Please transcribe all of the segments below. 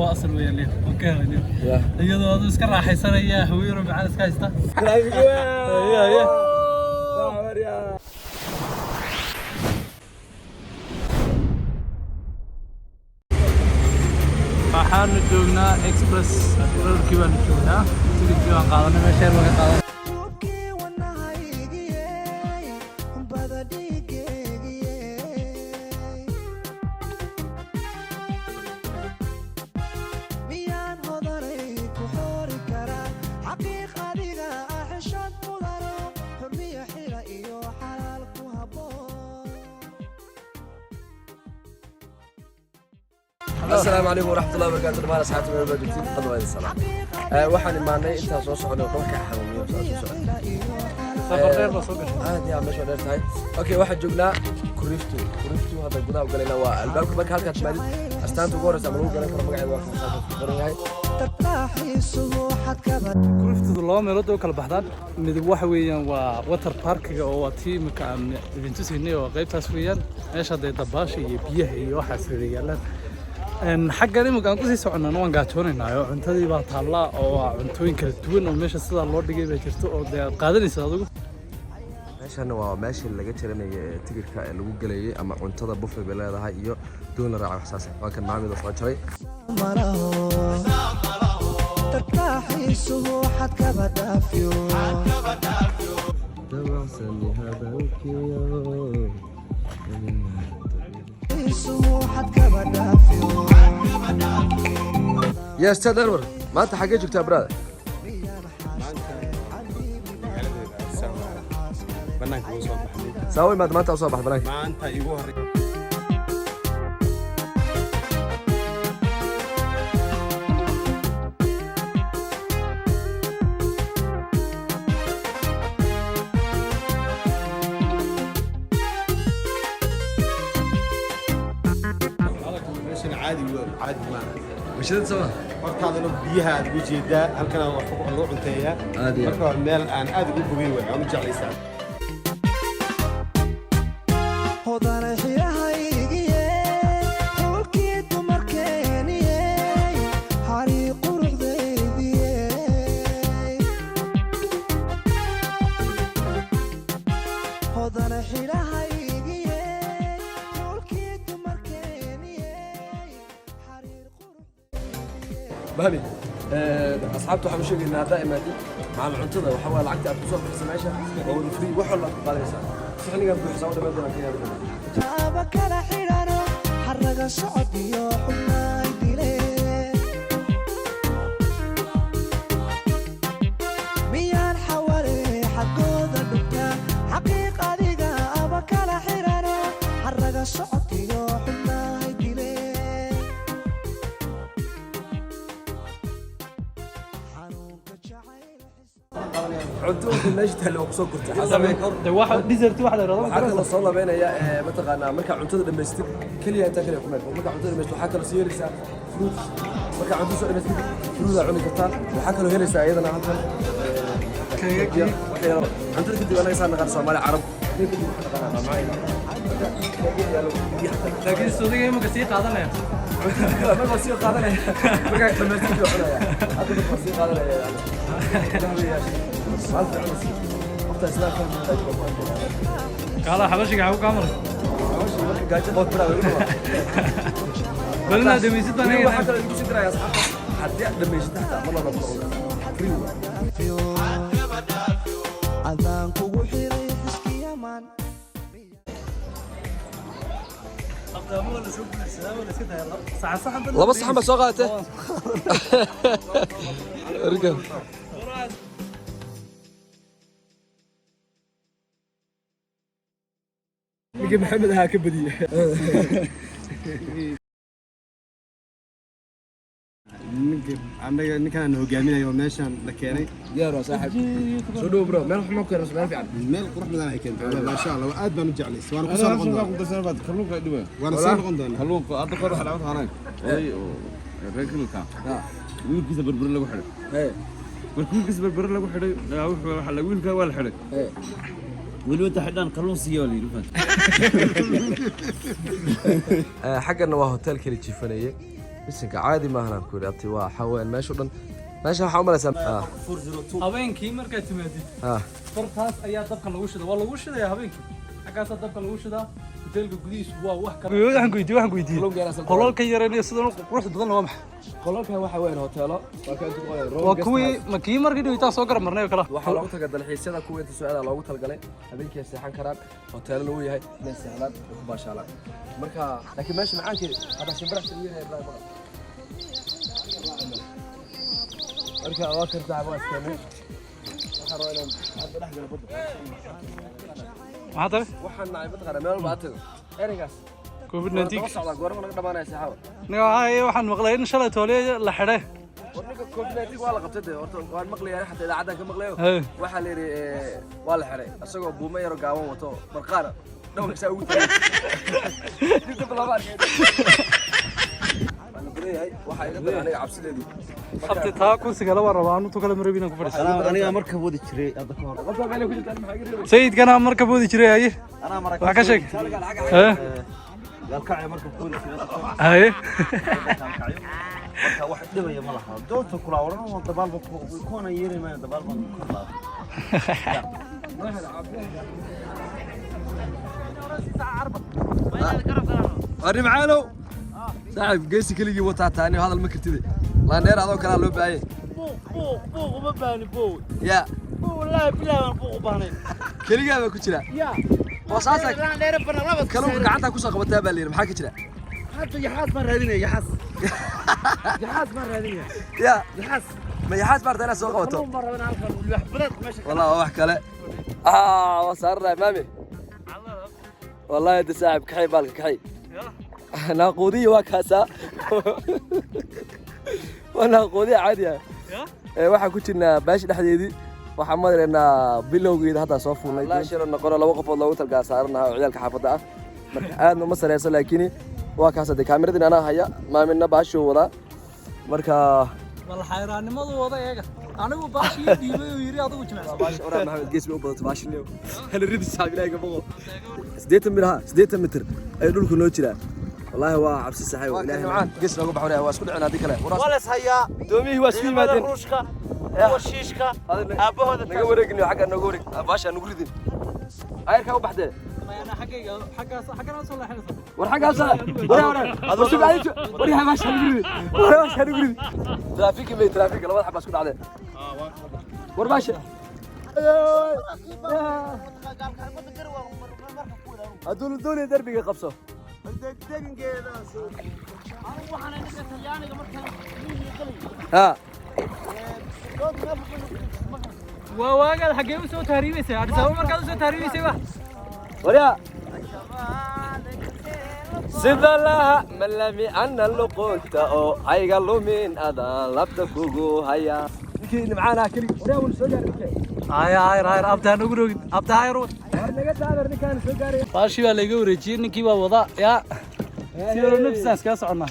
Waa asal weeyaan liyo. Waan ka helay liyo. Ya. Iyadoo aduu iska raaxaysanaya, haweeney macaan iska haysta. Ya. Waxaanu joognaa Express Roadkii baanu joognaa. Tigidkii baan qaadanay, meesha yar baan ka qaadanay. Hubkii wadnahaygiyey, bada dhiigeygiyey. Miyaan hodanay ku xoori karaa? Xaqiiq adiga ah, xishad mudano, xurmiya xila iyo xalaal ku habboon. Asalaamu calaykum waraxmatullahi wabarakaatu. Dhammaan asxaabta meel baa joogtiin, qad waa idin salaam. Waxaan imaanay intaan soo soconay, dhulka xanuuniyo soo socon. Safar dheer baa soo gashay. Aad yaa meesha waa dheer tahay. Okay, waxaan joognaa Kuriftu. Kuriftu hadda gudaha u galayna waa albaabka. Marka halkaad timaadid, astaanta ugu horeysa ama lagu garan karo magaceeda waa kan halkaas ku qoran yahay. Tartaaxiisuhu xadkaba. Kuriftudu laba meelood oo kala baxdaan. Midab waxa weeyaan waa water parkiga, oo waa tii imika aan idin tusaynay, oo qaybtaas weeyaan meesha dee dabaasha iyo biyaha iyo waxaas wada yaalaan. Xaggan imika aan kusii soconnana waan gaajoonaynaa, oo cuntadii baa taallaa, oo waa cuntooyin kala duwan oo meesha sidaa loo dhigay baa jirto, oo dee aad qaadanaysa adigu. Meeshan waa meeshii laga jaranayay ee tigirka ee lagu gelayay, ama cuntada buffet bay leedahay iyo doon la raaca, waxsaas. Waa kan macaamid oo soo jaray. Malaho tartaaxiisuhu xadkaba dhaafyo. Dabacsan hadalkiyo. Isuhu xadkaba dhaafyo. Yes, Ted Anwar, maanta xaggee joogtaa, brother? Magaaladeeda banaanka ugu soo baxnay. Saa u imaad maanta, u soo bax banaanka. Maanta igu horey. Meeshan caadi caadi maaha. Mashadad sama. Hortaadana biyaha aad ugu jeedaa, halkana wax lagu cunteeyaa. Aad iyo aad. Marka waa meel aan aad ugu bogay waay, waan u jeclaysaa. Hodana xirahaygiye, xulkii dumarkeeniye, xarii quruxdaydiye. Hodana xirahaygiye, xulkii dumarkeeniye, xariir quruxdaydiye. Mahmi, asxaabta waxaan u sheegaynaa haddaa imaadid macal cuntada, waxaa waaye lacagta aad kusoo bixisa meesha waa wada free, wax walba aad ku qaadanaysaa. Saxnigan buuxisa u dhammaan doonaan ka yaabi doonaa. Aba kala xidhano, xaraga socod iyo xubnaay dile. Miyaan xawale xaggooda dhugta? Xaqiiq adiga aba kala xidhano, xaraga socod iyo xubnaay dile. Xanuunka jacayl. Cunto wixii meesha taale waa kusoo gurtay. De waxa dessert waxa la yidhahdo. Waxaa kaloo soo labeynaya mataqaanaa, markaa cuntada dhamaystid keliya intaa kaliya kuma eko. Markaa cuntada dhamaystid waxaa kaloo sii helaysaa fruit. Markaa cuntada soo dhamaystid fruit aa cuni kartaa. Waxaa kaloo helaysaa iyadana halkan cuntada kadib. Anaga saa naqaan Soomaali Carab kadib waxaa naqaanaa mamacayna. Laakiin suudiga imika sii qaadanaya. Markaa sii qaadanaya, markaa dhamaystid waa cunaya. Hadda markaa sii qaadanaya maalta cunaysa qofta islaamka. Kaala xabashiga xagu kaa maray. Marka gaajo qof biraa way u dhawaa. Bal inaad dhamaysid baan Weli waxaa eegaynaa. kaloo igu sii diraya asxaabta, haddii aad dhamaysid xataa mar laba ku noqon free waay. Adaan kugu xiray xiskiyaman. Laba saxan baa soo qaadatay. Arkan. Ninkii Maxamed ahaa ka badiyey. Ninka annaga ninkaan hogaaminayo oo meeshaan la keenay. Diyaar waa saaxiib. Soo dhow bro, meel xumo keenay, meel fiican. Meel qurux badan ay keentay wallahi, maasha Allah, aad baan u jeclaysay, waana ku soo noqon doonaa. Kalluunka dhiba. Waana soo noqon doonaa. Kalluunka hadda kor waxa dhacdo hanay oday oo reer Kilka wiilkiisa Berbere lagu xidhay. Markii wiilkiisa Berbere lagu xidhay ayaa wuxuu waxa la wiilka waa la xidhay. Weliba inta xidhaan kalluun siiya waa la yidhi, fahant. Xaggana waa hotelkii la jiifanayay. Bisinka, caadi maahan aan ku yidhi, abti. Waa waxaa weeyaan meesha o dhan, meesha waxaa u malaysaa Habeenkii markaad timaadid, bartaas ayaa dabka lagu shida, waa lagu shidayaa habeenkii, xaggaasaa dabka lagu shidaa. Hoteelka gudihiisu waa wax kale. Waxaan ku weydiiyey qolalka yareen sidan quruxda badan waa maxay? Qolalkan waxaa weeyaan hoteelo, waa ka inta ku qoran Waa kuwii ma kii markii dhiwitaa soo garab marnay oo kale. Waxaa loogu talagalay dalxiisyada, kuwa inta soo aadaa loogu talagalay. Habeenkii ay seexan karaan, hoteelo lagu yahay inay seexdaan oo ku baashaalaan. Marka laakiin meesha macaankeeda hadda shimbiraha ugu yahay, Ibrahim maqal. Marka waa kartaa, waa iskeenay. Waxaan rabaa inaan hadda dhex galo badda. Maxaa tahay? Waxaan nacay mataqaanaa meel walba aad tago ereygaas COVID daba 19. Socdaa goorma naga dhamaanaya saxaaba? Waxaan maqlay in shalay toole la xidhay. War ninka COVID-19 waa la qabtay dee. Horta waan maqlayaa, xataa idaacaddan ka maqlayo. Waxaa la yidhi waa la xiray isagoo buumo yaro gaaban wato, marqaana dhabarka saa ugu tagay. Dib dambe lama arkay. Waa la badan yahay. Waxaa iga daran aniga cabsideedii. Abti, taa kursiga laba rabaa, anu tu kale marabin inaan ku fadhiisto. Anigaa marka wadi jiray hadda ka hor. Qofka meel ku jirta maxaa iga reebay? Sayidkana marka boodi jiray, haye. Anaa maraka. Wax ka sheeg. Ee? Gaalkacyo marka ku wadi jiray hadda ka hor. Haye. Gaalkacyo. Marka wax dhibaya ma laha. Doonta kula waran oo dabaalba kuwana yeeri maayo, dabaal baan ku hadlaa. Arri macaanow saaxiib, geesi keligii wataa taani, hadal ma kartide. Laandheer adoo kalaa loo baahanya. Buuq buuq uma baahni, buuq. Ya. Buuq, wallaahi bilaa baan buuq u baahnayn. Keligaa baa ku jira. Ya. Boosaasaa Dheere bana laba. Kalluunka gacantaa kusoo qabataa baa la yidhi, maxaa ka jira? Hadda yaxaas baan raadinaya, yaxaas. Yaxaas baan raadinaya. Ya. Yaxaas. Ma yaxaas baarta inaad soo qabato? Kalluun baan rabaa inaan halkan libaax badeed meesha. Wallah waa wax kale. Waa saaranahay maami. Wallahi hadda saaxiib, kaxay baalka, kaxay naaquudiya, waa kaasaa, waa naaquudiya caadi ah. Ee, waxaan ku jirnaa baasha dhexdeedii, waxaan maraynaa bilowgeeda, haddaa soo fuulnay. Shiro noqono laba qofood loogu talgaa saaranahay oo ciyaalka xaafadda ah. Marka aadna uma sareyso, laakiin waa kaas. Hadee kaamiradin anaa haya, maamina baashuu wadaa. Marka Wal xayraannimadu wada eega. Anigu baashii dhiibay oo yiri adigu jimicsan. Baasha oraa Maxamed gees bay u badato baasha. Hal ridi saaxiib, ilaahay ka boqo. 80 mitir, ha, 80 mitir ayuu dhulku noo jiraa. Wallaahi waa cabsi saxay oo ilaahay gees nooga baxo, waa isku dhicin haddii kale. Waa la is hayaa. Doomiyihii waa isku Ciidamada yimaadeen. Ruushka, kuwa Shiishka, aabbahooda. Naga wareegin, xagga naga wareeg, baasha nagu ridin, ayarkaa u baxdee. Ana xaggayga, xaggaas, xaggana soo leexinaysa. War xaggaas, war war war sug, war yahay, baasha nagu ridin, war baasha nagu ridin. Traafiki may, traafiki labada xabaa isku dhacdeen. War baasha hadduu la doonaya derbiga qabso. Waxaan ninka Talyaaniga markaan miyiga galay. Ha. Waa waagaad xaggee u soo tahriibaysay? Addis Ababa markaad u soo tahriibaysay ba. Waryaa sida laha malami ana luqunta oo ayga lumin, adaan labta kugu haya ninkii nimcaan ah keli. Waryaa wuu soo gaaray ninkee. Haya, hayr hayr, abta ha nagu rogin, abta hayr. War naga taageer, ninkaan soo gaaray. Baashii baa layga wareejiyey, ninkii baa wada. Yaa si yaro nafisaan iskaga soconnaa.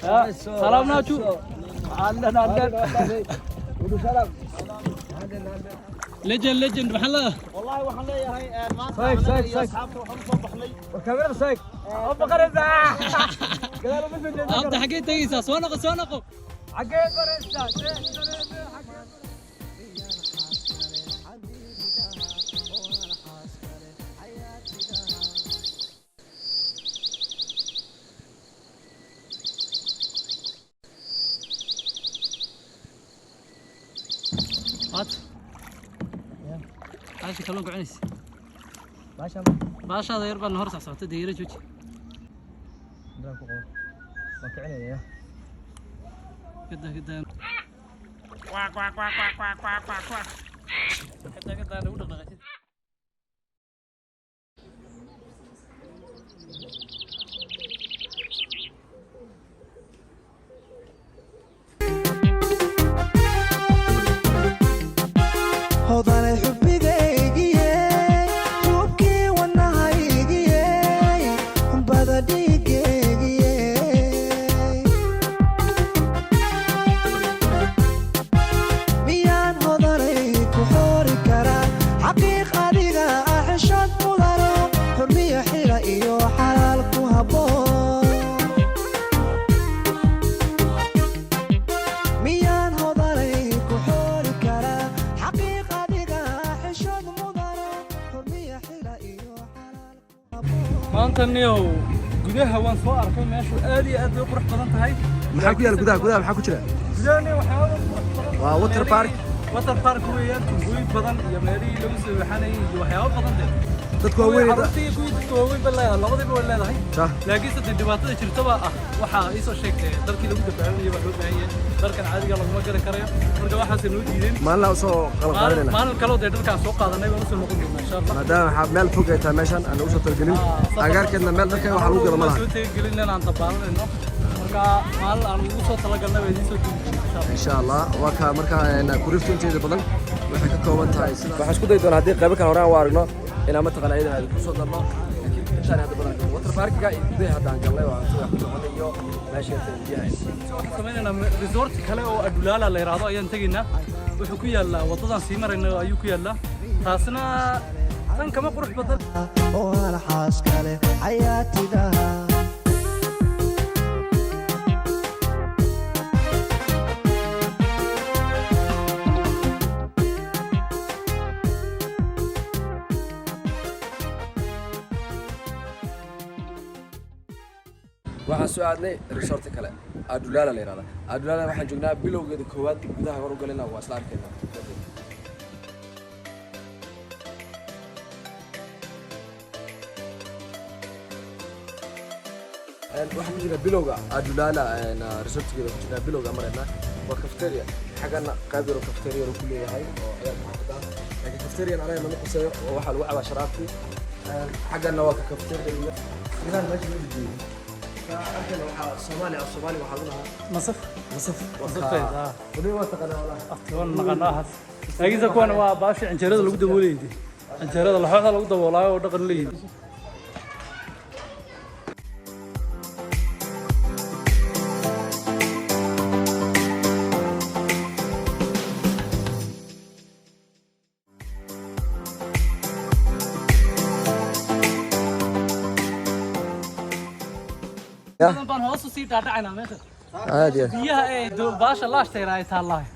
Yaa salaam naaju allan allan. Legend, legend, maxaa la Wallaahi waxaan leeyahay maanta Saig, anaga saig, iyo saig. asxaabta waxaan u soo baxnay. War kaamirada saig oo baqaraysaa, gadaal uma soo jeedin. Abta, xaggee tegaysaa? Soo noqo, soo noqo. Xaggee baraysaa? Waat baasha kalluunka cunaysa, baashaada yar baan hor socsocotay dee, yara jooji. Waan kicinaya. Gada gada gada gada, nagu dhaqdhaqaajin. Hodanay xubbigaygiye, xuubkii wanahaygiye, bada dhiigaygiye. Miyaan hodanay ku xoori karaa xaqiiq? Maanta niyow gudaha waan soo arkay, meeshu aad iyo aad bay u qurux badan tahay. Maxaa ku yaal gudaha? Gudaha maxaa ku jira? Gudahani waxyaabo qurux badan. Waa water park. Water park weeyaan, tuubooyin badan iyo meelihii lagu soo waxanayay iyo waxyaabo badan dee. Dadku waa weyn. Carruurtii iyo kuwii dadka waaweyn bay leedahay, labadiiba way leedahay. Sax. Laakiinse dee dhibaatada jirtaba ah, waxaa iisoo sheegtay dharkii lagu dabaalanayay baa loo baahan yahay, dharkan caadiga laguma gari karayo, marka waxaasay noo diideen. Maalin usoo qalab qaadanayna. Maalin kaloo dee dharkaan soo qaadanay baan usoo noqon doonaa, insha Allah. Maadaama waxaa meel fog ay tahay meeshan aan ugu soo talagelin, agaarkeedna meel dharka waxa lagu gado ma laha. Soo talagelin inaan dabaalanayno, marka maalin aan ugu soo talagalnay baa idiin soo duubi doonaa, insha Allah. Insha Allah. Waa ka marka Kuriftu inteeda badan waxay ka kooban tahay sida waxaan isku dayi doonaa haddii qaybo kale horaan u aragno inaan mataqaana iyadana aan ku soo darno, laakiin intaan hadda badan water parkiga iyo gudaha hadda aan galnay oo aan sida ku soconay iyo meesha inta biyaha. Waxaan sameynaynaa resort kale oo Adulaala la yiraahdo ayaan tegaynaa. Wuxuu ku yaallaa waddadan sii marayna ayuu ku yaallaa, taasna tan kama qurux badan. Oo hal xaas kale xayaatidaha. Waxaan soo aadnay resort kale, Adulaala la yiraahdo. Adulaala waxaan joognaa bilowgeeda koowaad, gudaha hor u galina waa isla arkaynaa. Waxaan ku jirnaa bilowga Adulaala resortgeeda ku jirnaa, bilowga maraynaa. Waa cafeteria, xaggana qayb yaroo cafeteria ku leeyahay oo ciyaalka xaafadda ah, laakiin cafeterian anaga nama quseeyo oo waxaa lagu cabaa sharaabtii. Xaggana waa ka cafeteria gudaha meesha lagu dejiyey. Arkayna waxaa Soomaali af Soomaali waxaa lagu dhahaa Masaf. Masaf. Masafteed, ah. Wali waa taqaanaa walahi. Aftiwan naqanaahas, laakiinse kuwan waa baashi canjeerada lagu daboolayay, canjeerada laxooxda lagu daboolaayo oo dhaqan leeyihi. Badan baan hoos usii dhaadhacaynaa meesha. Aad iyo Biyaha ee baasha laashtayra ay taallahay.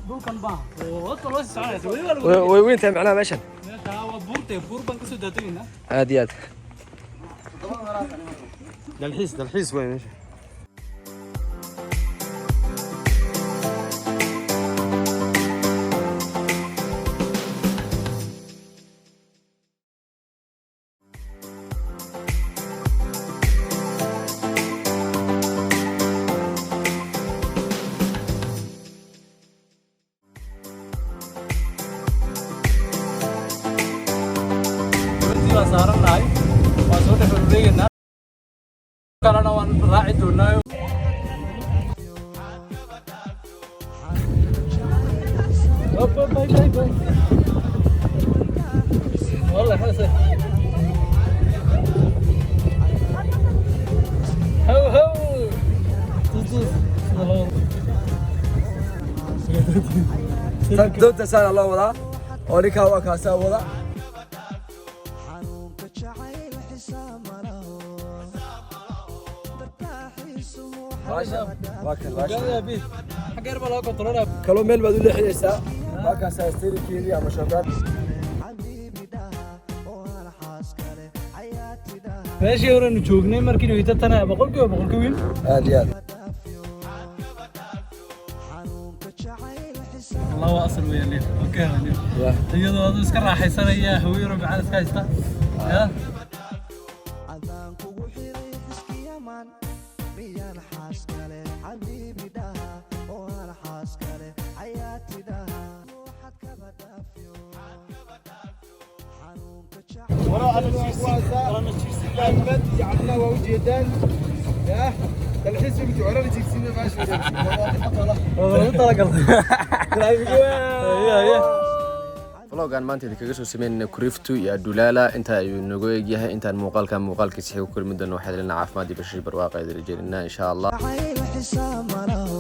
Dhulkan baa hoos loo sii soconaysa weli waa lagu way weyn tahay macnaha meeshan. Meesha waa buurte, buur baan kasoo daadageynaa. Aad iyo aad. Dalxiis, dalxiis waay meesha. Runtii baan saarannahay, waan soo dhex wareegaynaa, kalena waan raaci doonaa. Hop, hop, bay, bay, bay. والله حسن هو هو طز طز. Doonta saana loo wadaa oo ninkaa waa kaasaa wada. Xanuunka jacayl xisaab ma laho, dartaaxiisuhu. Baasha waa kan baasha. Xaggeer baa loo kontrolaa. Kaloo meel baad u leexinaysaa, waa kaasaa steerinkeedii ama shoogaad. Xabiibi dhaha oo hal xaas kale xayaati dhaha. Meeshii horenu joognay markii dhaweyta tana 100% ka weyn. Aad iyo aad. Xanuunka jacayl xisaab Allah waa asal weeyaan leer. Okay, leer. Ya. Iyadoo aduu iska raaxaysanaya, haweero macaan iska haysta ya. Adaan kugu xiray xiskiyaman, miyaan xaas kale xabiibi dhaha oo hal xaas kale xayaati dhaha, waxaad kaba dhaafiyo xanuunka jacayl. Waa ujeedaan yah dalxiis bay kujoorana jiirsiina meesha. Waa lagu talagalay. Ya. Vlogan maanta idinkaga soo sameynayna Kuriftu iyo Adulaala inta ayuu noogu egyahay. Intaan muuqaalkan muuqaalkiisa xiga ku kulmi doono, waxaad leena caafimaad iyo bashir barwaaqa idin rajeynayna, insha Allah. Jacayl xisaab ma laho.